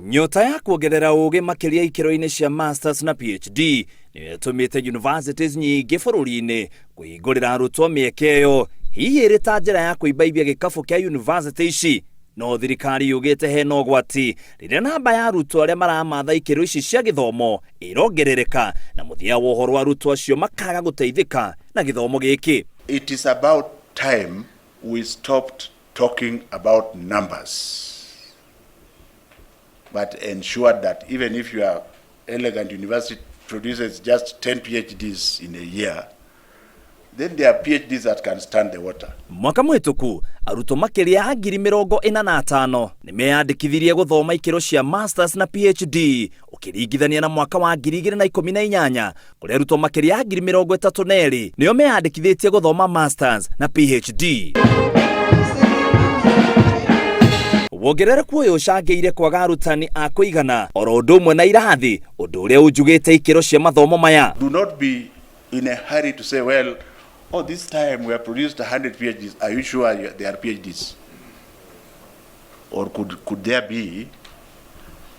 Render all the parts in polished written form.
Nyota ya kuongerera ũgĩ makĩria ikĩro-inĩ cia masters na PhD nĩyo ĩtũmĩte universities nyingĩ bũrũri-inĩ kũhingũrĩra arutwo mĩeke ĩyo, hihi ĩrĩ ta njĩra ya kũimbaibia gĩkabũ kĩa university ici. No thirikari yugĩte hena ũgwati rĩrĩa namba ya arutwo arĩa maramatha ikĩro ici cia gĩthomo ĩrongerereka na mũthia wa ũhoro arutwo acio makaga gũteithĩka na gĩthomo gĩkĩ. It is about time we stopped talking about numbers but ensured that even if your elegant university produces just 10 PhDs in a year, then there are PhDs that can stand the water. Mwaka mũhĩtũku arutwo makĩria ya 45,000 nĩ meyandĩkithirie gũthoma ikĩro cia masters na PhD ũkĩringithania na mwaka wa 2018 kũrĩa arutwo makĩria ya 32,000 nĩo meyandĩkithĩtie gũthoma masters na PhD. Wongerereku ũyũ ũcangĩire kwaga arutani a kũigana oro ũndũ ũmwe na irathi, ũndũ ũrĩa unjugĩte ikĩro cia mathomo maya. Do not be in a hurry to say, well, oh, this time we have produced 100 PhDs. Are you sure they are PhDs? Or could there be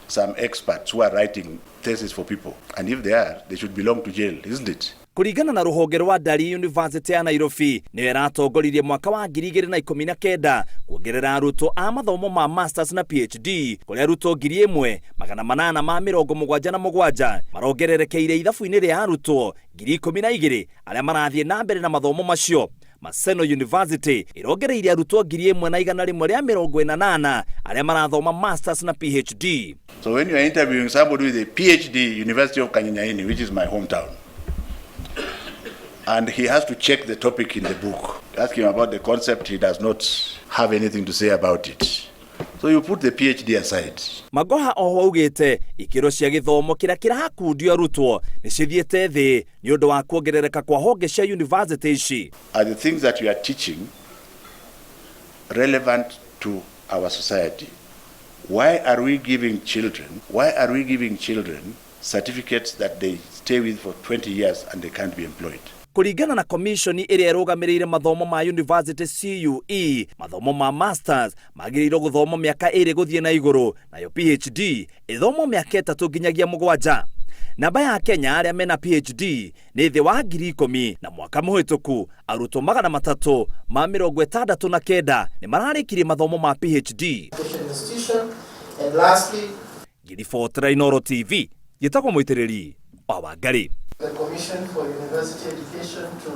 some experts who are writing thesis for people? And if they are, they should belong to jail, isn't it? Kũringana na rũhonge rwa ndari, University ya Nairobi nĩyo ĩratongoririe mwaka wa 2019 kuongerera arutwo a mathomo ma masters na PhD, kũrĩa arutwo 1877 marongererekeire ithabu-inĩ rĩa arutwo 12,000 arĩa marathiĩ na mbere na mathomo macio. Maseno University ĩrongereire arutwo 1148 arĩa marathoma masters na PhD. So when you are interviewing somebody with a PhD, University of Kanyenyaini, which is my hometown, and he has to check the topic in the book, ask him about the concept, he does not have anything to say about it. So you put the PhD aside. Magoha oho augĩte ikĩro cia gĩthomo kĩrĩa kĩrakundio arutwo nĩ cithiĩte thĩ nĩ ũndũ wa kuongerereka kwa honge cia university ici. Are the things that you are teaching relevant to our society? Why are we giving children, why are we giving children certificates that they stay with for 20 years and they can't be employed? Kũringana na commission ĩrĩa ĩrũgamĩrĩire mathomo ma university CUE, mathomo ma masters magĩrĩirwo gũthomwo mĩaka 2 gũthiĩ na igũrũ, nayo PhD ĩthomwo mĩaka 3 nginyagia 7. Namba ya Kenya arĩa mena PhD nĩ thĩ wa 10,000, na mwaka mũhĩtũku arutwo 369 nĩ mararĩkirie mathomo ma PhD. And lastly, Ngĩribotera Inooro TV, njĩtagwo Mũitĩrĩri wa Wangarĩ. The Commission for University Education to